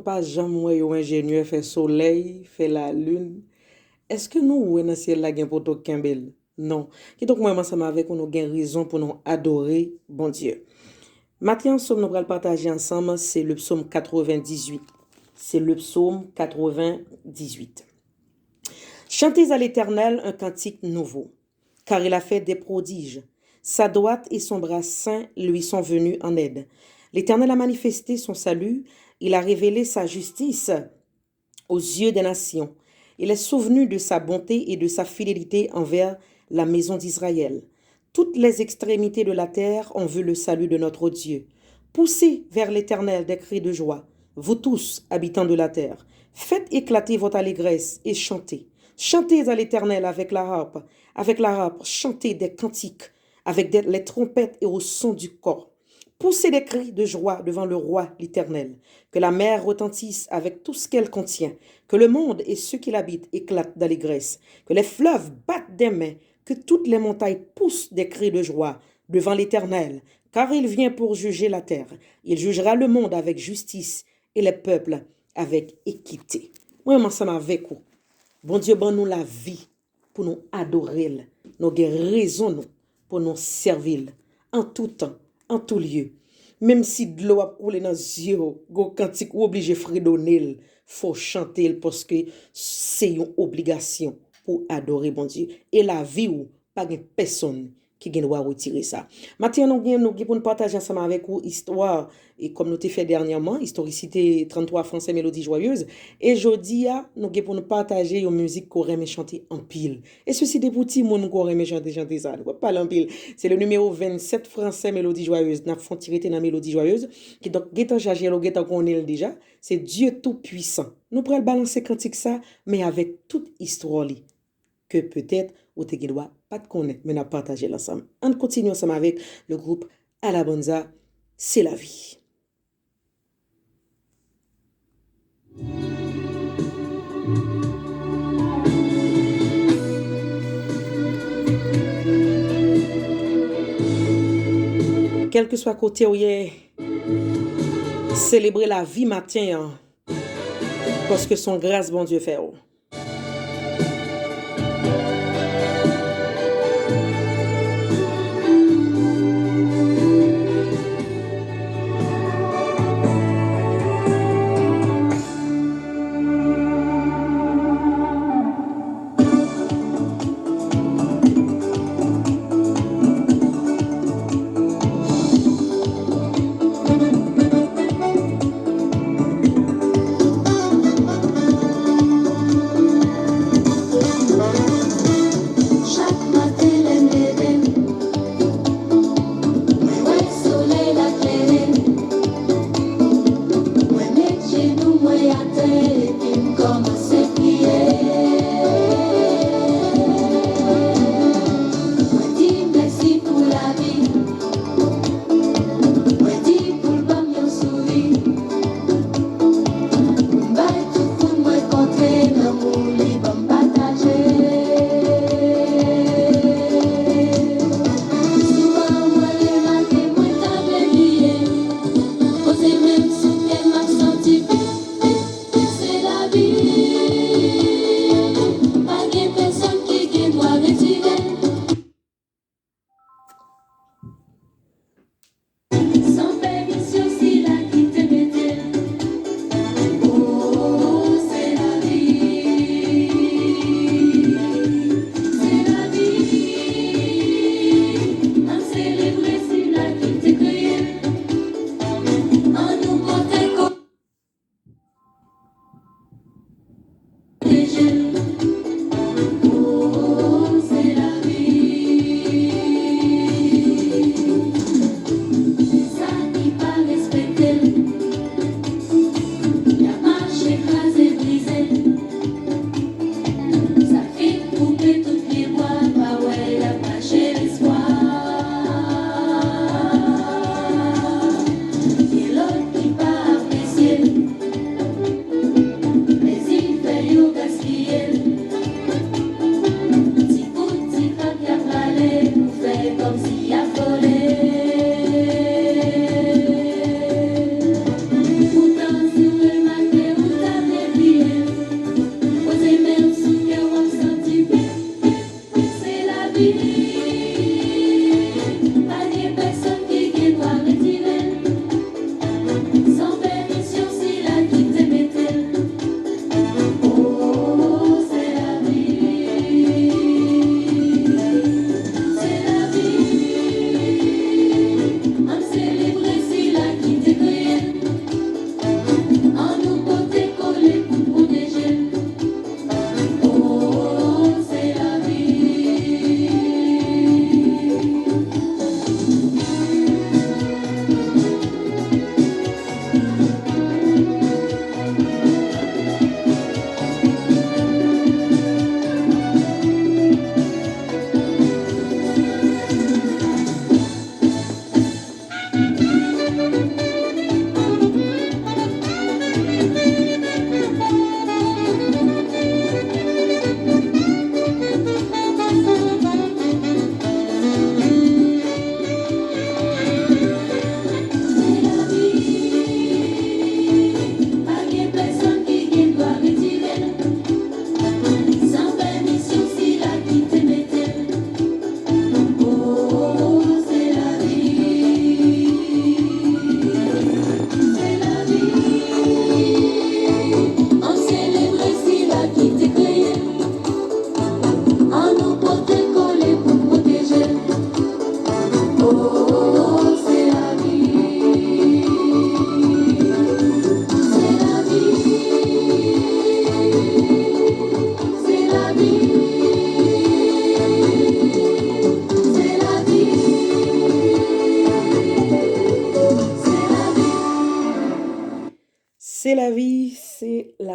pa janm wè yon enjenyè fè solèy, fè lalin. Èske nou wè nan syèl la gen poto k kenbe l? Non. Kidonk, mwen menm ansanm avèk ou, nou gen rezon pou nou adore Bondye. Maten an, sòm nou pral pataje ansanm, se le psaume quatre-vingt-dix-huit. Se le psaume quatre-vingt-dix-huit. Chantez à l'Éternel un cantique nouveau, car il a fait des prodiges. Sa droite et son bras saint lui sont venus en aide. L'Éternel a manifesté son salut, il a révélé sa justice aux yeux des nations. Il est souvenu de sa bonté et de sa fidélité envers la maison d'Israël. Toutes les extrémités de la terre ont vu le salut de notre Dieu. Poussez vers l'Éternel des cris de joie, vous tous, habitants de la terre. Faites éclater votre allégresse et chantez. Chantez à l'Éternel avec la harpe, avec la harpe, chantez des cantiques, avec des- les trompettes et au son du cor. Poussez des cris de joie devant le roi l'Éternel. Que la mer retentisse avec tout ce qu'elle contient. Que le monde et ceux qui l'habitent éclatent d'allégresse. Que les fleuves battent des mains. Que toutes les montagnes poussent des cris de joie devant l'Éternel, car il vient pour juger la terre. Il jugera le monde avec justice et les peuples avec équité. Mwen menm ansanm avèk ou. Bondye ban nou lavi pou nou adore l. Nou gen rezon nou pou nou sèvi l an tou tan, an tou lye. Menm si dlo ap koule nan zye w, gon kantik ou oblije fredone l, fò w chante l paske se yon obligasyon pou w adore Bondye. E lavi w pa gen pèsonn ki gen dwa retire sa. Maten an, nou gen, nou gen pou n pataje ansanm avèk ou istwa, e kòm nou te fè dènyèman, istorisite tranntwa Fransè Melodi Jwayeuz, e jodi a, nou gen pou n pataje yon mizik ke w renmen chante anpil. E sesi depi w timoun ke w renmen chante, chante sa. Nou p ap pale anpil. Se le nimewo vennsèt Fransè Melodi Jwayeuz. N ap fè yon ti rete nan Melodi Jwayeuz. Kidonk, gentan chache l, ou gentan konnen l deja. Se Dieu Tout-Puissant. Nou pral balanse kantik sa, men avèk tout istwa li. Ke petèt ou te gen dwa pa t konnen, men n ap pataje l ansanm. Ann kontinye ansanm avèk le groupe Alabanza, C'est la vie. Kèlkeswa kote w ye, selebre lavi maten an, paske se yon gras Bondye fè w.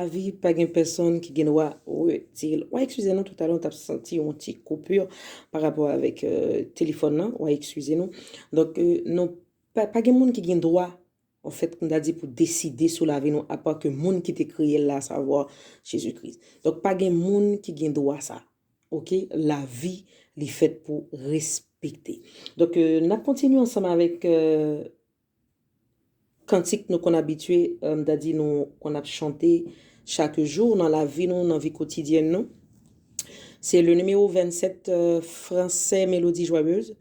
Lavi, pa gen pèsonn ki gen dwa retire l. W a eskize nou, toutalè nou t ap santi yon ti koupi pa rapò avèk, euh, telefòn nan. W a eskize nou. Donk, euh, nou pa, pa gen moun ki gen dwa, anfèt, m ta di pou deside sou lavi nou, apa ke moun ki te kreye l la, savwa Jezi Kris. Donk, pa gen moun ki gen dwa sa. Oke? Lavi, li fèt pou respekte. Donk, euh, n ap kontinye ansanm avèk, euh, kantik nou konn abitye, euh, m ta di nou konn ap chante chak jou nan lavi nou, nan vi kotidyèn nou. Se le nimewo vennsèt, euh, Français Mélodie Joyeuse.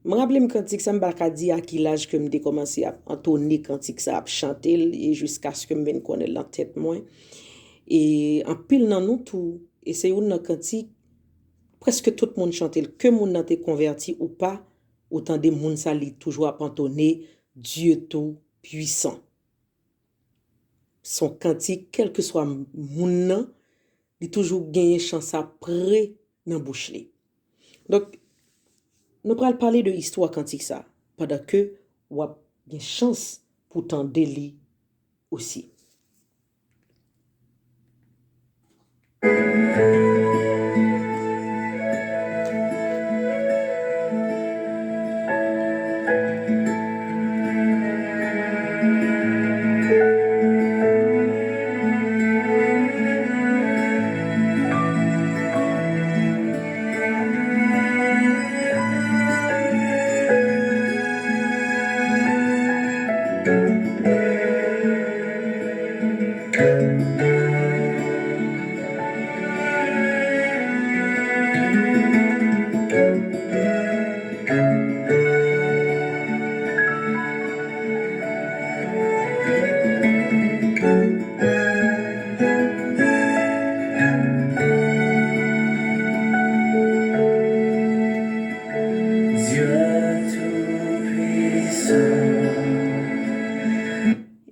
M raple m kantik sa, m pa ka di a ki laj ke m te kòmanse ap antone kantik sa, ap chante l, e jiskaske m vin konnen l nan tèt mwen. E anpil nan nou tou, e se youn nan kantik prèske tout moun chante l, ke moun nan te konvèti ou pa, ou tande moun sa li toujou ap antone Dieu Tout-Puissant. Se yon kantik, kèlkeswa moun nan, li toujou genyen chan sa pre nan bouch li. Donk, nou pral pale de istwa kantik sa, pandan ke w ap gen chans pou tande li osi.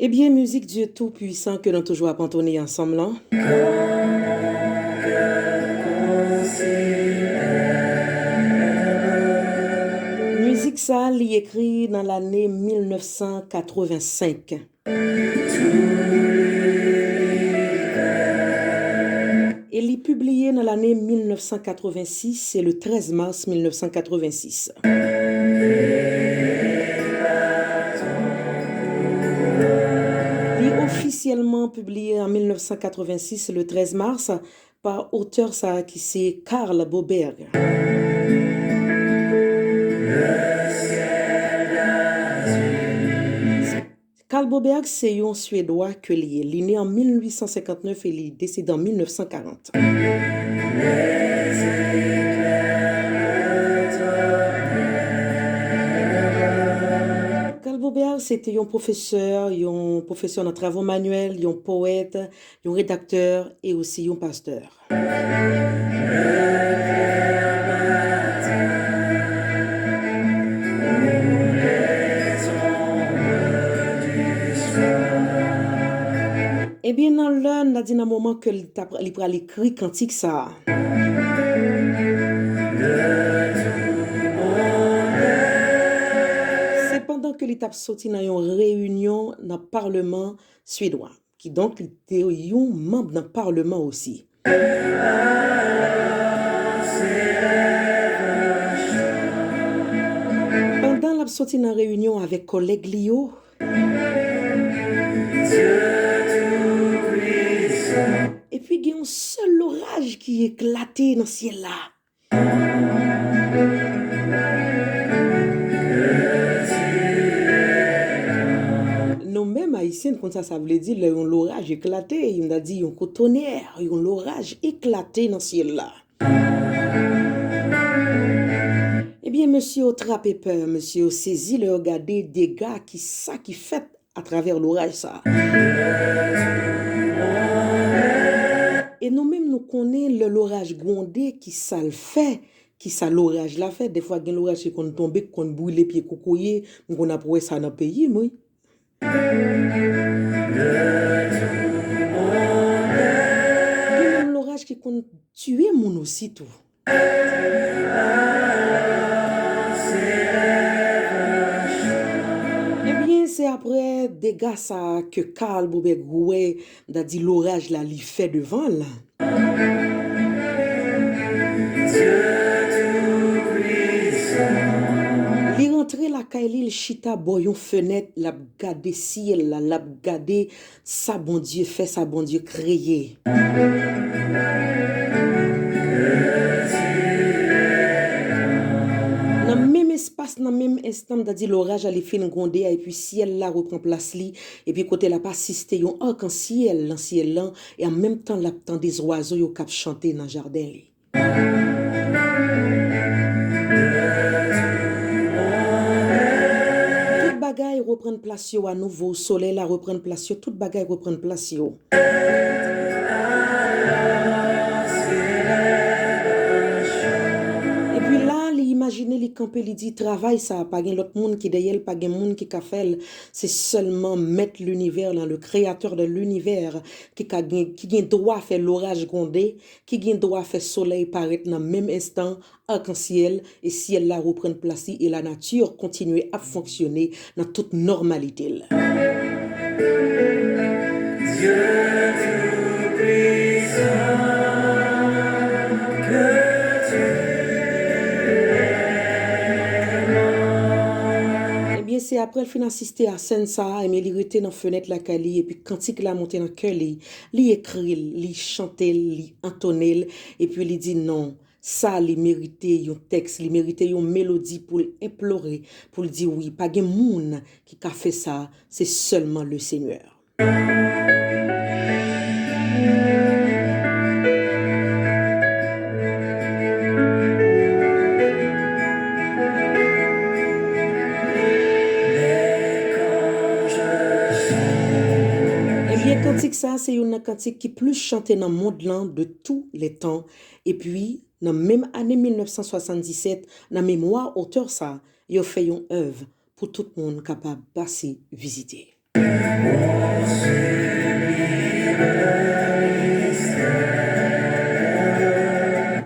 Ebyen, mizik Dieu Tout-Puissant ke nou toujou ap antone ansanm lan. Mizik sa, li ekri nan lane mil nèf san katrevensenk. E li pibliye nan lane mil nèf san katrevensis, se le trèz mas mil nèf san katrevensis. Li ofisyèlman pibliye an mil nèf san katrevensis, le trèz mas, pa otè sa a ki se Carl Boberg. Carl Boberg se yon Swedwa ke li ye. Li ne an mil uit san senkant nèf e li desede an mil nèf san karant. Carl Boberg se te yon pwofesè, yon pwofesè nan travo manyèl, yon powèt, yon redaktè e osi yon pastè. Ebyen, nan lè, n a di nan moman ke li t ap, li pral ekri kantik sa a, se pandan ke li t ap soti nan yon reyinyon nan Palman Swedwa. Kidonk, li te yon manm nan palman osi. Pandan l ap soti nan reyinyon avèk kòlèg li yo, epi gen yon sèl loraj ki eklate nan syèl la. Nou menm Ayisyen, n konn sa sa vle di lè yon loraj eklate, m ta di yon kout tonè, yon loraj eklate nan syèl la. Ebyen, mesye yo trape pè, mesye yo sezi lè yo gade dega ki sa ki fèt atravè loraj sa a. E nou menm nou konnen lè loraj gwonde, ki sa l fè, ki sa loraj la fè. Defwa gen loraj ki konn tonbe, ki konn brile pye kokoye, nou konn ap wè sa nan peyi m, wi. Gen menm loraj ki konn tiye moun osi tou. Ebyen, se ap Daprè dega sa a ke Carl Boberg wè, m ta di loraj la li fè devan l. Li rantre lakay li, l chita bò yon fenèt, l ap gade syèl la, l ap gade sa Bondye fè, sa Bondye kreye. Nan menm espas, nan menm enstan, m ta di loraj la li fin gwonde a, epi syèl la repran plas li, epi kote l ap asiste yon akansyèl nan syèl lan, e an menm tan l ap tande zwazo yo k ap chante nan jaden li. Tout bagay reprann plas yo anouvo, solèy la reprann plas yo, tout bagay reprann plas yo. Epi la, li imajine, li kanpe, li di, travay sa, pa gen lòt moun ki dèyè l, pa gen moun ki ka fè l. Se sèlman Mèt linivè lan, le Créateur de l'univers, ki ka gen, ki gen dwa fè loraj gwonde, ki gen dwa fè solèy parèt nan menm enstan, akansyèl, e syèl la reprann plas li, e lanati kontinye ap fonksyone nan tout nòmalite l. Dieu Tout-Puissant, que tu es grand. Ebyen, se apre l fin asiste a sèn sa a, ebyen, li rete nan fenèt lakay li, epi kantik la monte nan kè li, li ekri l, li chante l, li antone l, epi li di, non, sa li merite yon tèks, li merite yon melodi pou l enplore, pou l di wi, pa gen moun ki ka fè sa, se sèlman le Senyè. Ebyen, kantik sa a se youn nan kantik ki plis chante nan mond lan de tous les temps. Epi, nan menm ane mil nèf san swasanndisèt, nan memwa otè sa, yo fè yon èv pou tout moun kapab pase vizite.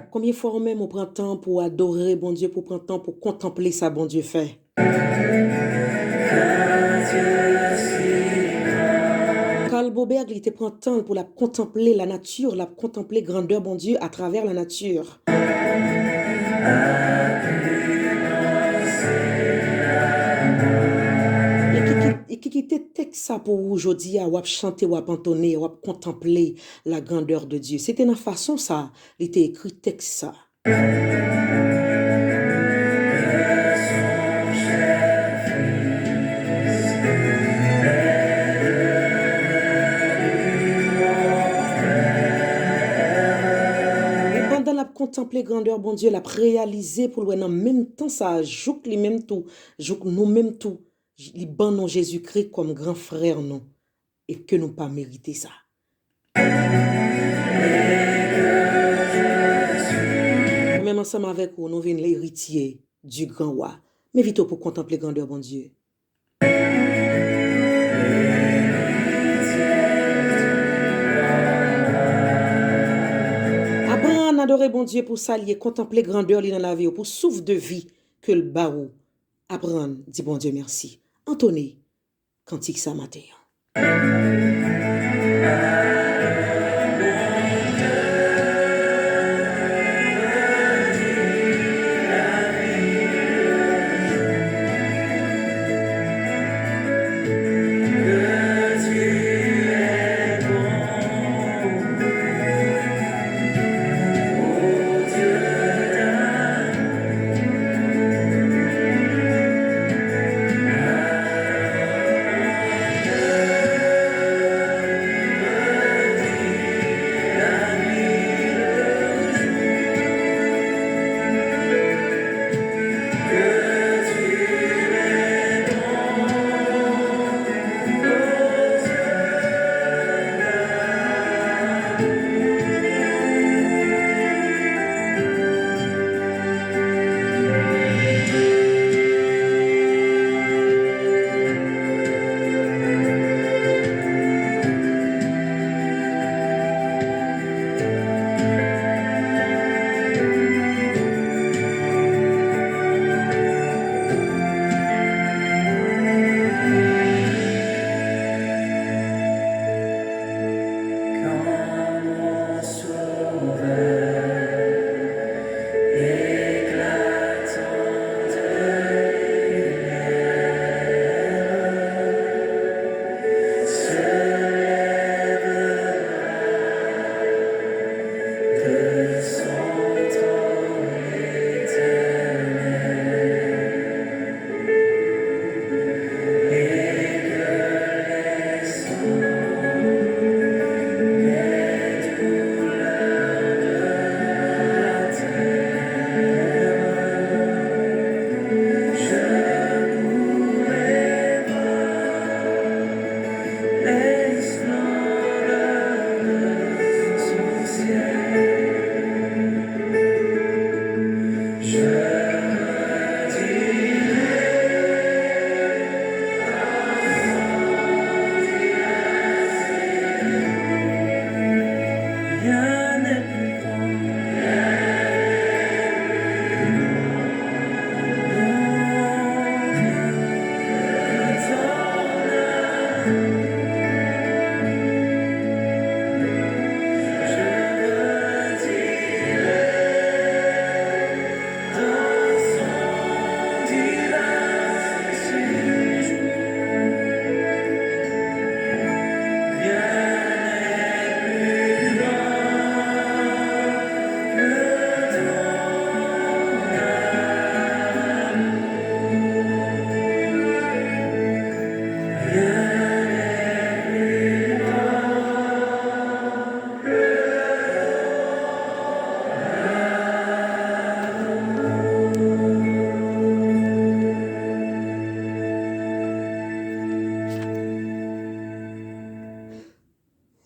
Konbyen fwa ou menm ou pran tan pou w adore Bondye, pou w pran tan pou w kontanple sa Bondye fè? Carl Boberg, li te pran tan l pou l ap kontanple lanati, l ap kontanple grandè Bondye atravè lanati. E ki, ki, e ki kite tèks sa pou ou jodi a, w ap chante, w ap antone, w ap kontanple la grandeur de Dieu. Se te nan fason sa li te ekri tèks sa. E pandan l ap kontanple grandè Bondye, l ap reyalize pou l wè nan menm tan sa a, jouk li menm tou, jouk nou menm tou, li ban nou Jezikri kòm gran frè nou, e ke nou pa merite sa. Mwen menm ansanm avèk ou, nou vin eritye du grand roi. M envite w pou kontanple grandè Bondye. Aprann adore Bondye pou sa l ye, kontanple grandè li nan lavi w, pou souf de vi ke l ba ou. Aprann di Bondye mèsi. Antone kantik sa maten an.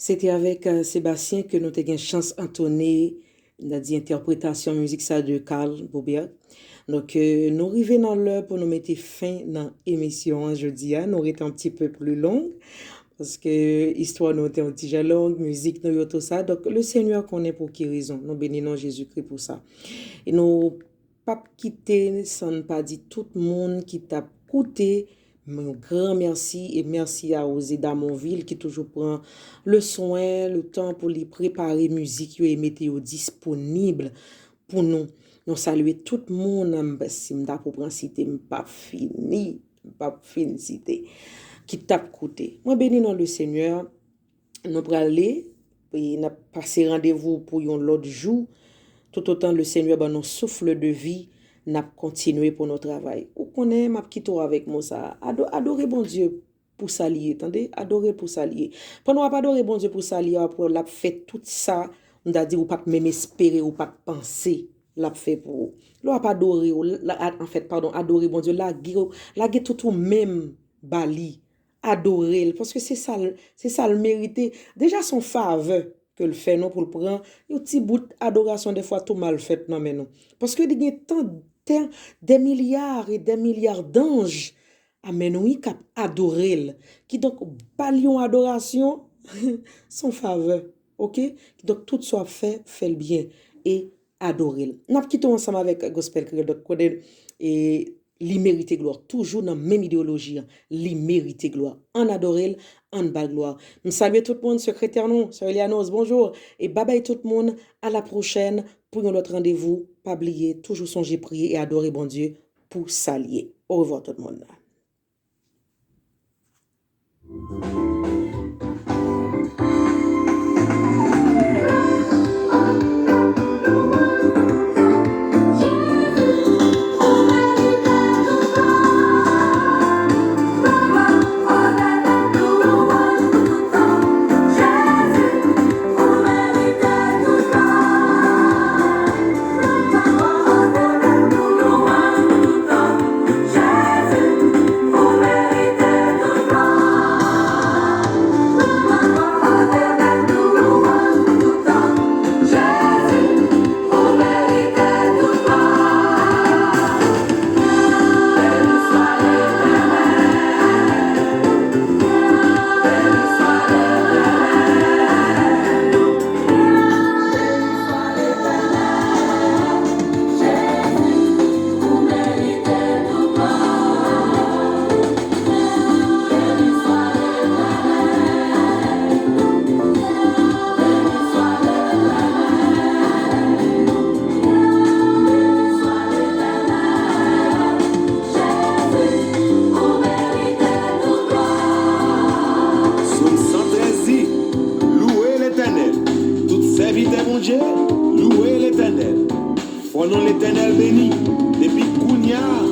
Se te avèk, euh, Sébastien ke nou te gen chans antone, n a di entèpretasyon mizik sa de Carl Bobert. Donk, euh, nou rive nan lè pou nou mete fen nan emisyon an jodi a. Nou rete yon ti pe pli long, paske istwa nou te yon ti jan long, mizik nou yo, tou sa. Donk, le Senyè konnen pou ki rezon. Nou beni non Jezikri pou sa. E nou p ap kite san n pa di tout moun ki t ap koute, yon gran mèsi, e mèsi a Rosé Damonville ki toujou pran le swen, le tan pou li prepare mizik yo e mete yo disponib pou nou. Nou salye tout moun, m, si m ta pou pran site, m p ap fini, m p ap fin site, ki t ap koute. Mwen beni non le Senyè, nou prale, e n ap pase randevou pou yon lòt jou. Toutotan le Senyè ban nou souffle de vie, n ap kontinye pou nou travay. Ou konnen, m ap kite w avèk mo sa a. Ado-, adore Bondye pou sa li ye, tande? Adore l pou sa li ye. Pandan w ap adore Bondye pou sa li ye, w ap wè l ap fè tout sa, m ta di, ou pa t menm espere, ou pa t panse l ap fè pou ou. Lè w ap adore, w la, anfèt, padon, adore Bondye, lage, lage tout ou menm ba li. Adore l, paske se sa l, se sa l merite. Deja, se yon favè ke l fè nou pou l pran yon ti bout adorasyon, dèfwa tou mal fèt, nan men nou. Paske li gen tan, dè, dè milya e dè milya danj, amèn wi, k ap adore l. Kidonk, ba l yon adorasyon, se yon favè, oke? Kidonk, tout sa w ap fè, fè l byen e adore l. N ap kite w ansanm avèk Gospel Kreyòl, donk, kote, e, Li merite glwa. Toujou nan menm ideyoloji an. Li merite glwa. Ann adore l, ann ba l glwa. M salye tout moun, sekretè nou, sè Elianos, bonjou. E babay tout moun, a la pwochèn pou yon lòt randevou. Pa bliye, toujou sonje priye e adore Bondye pou sa l ye. Orevwa tout moun. Sòm san trèz di, louwe Letènèl. Tout sèvitè Bondye, louwe Letènèl. Fò non Letènèl beni, depi kounye a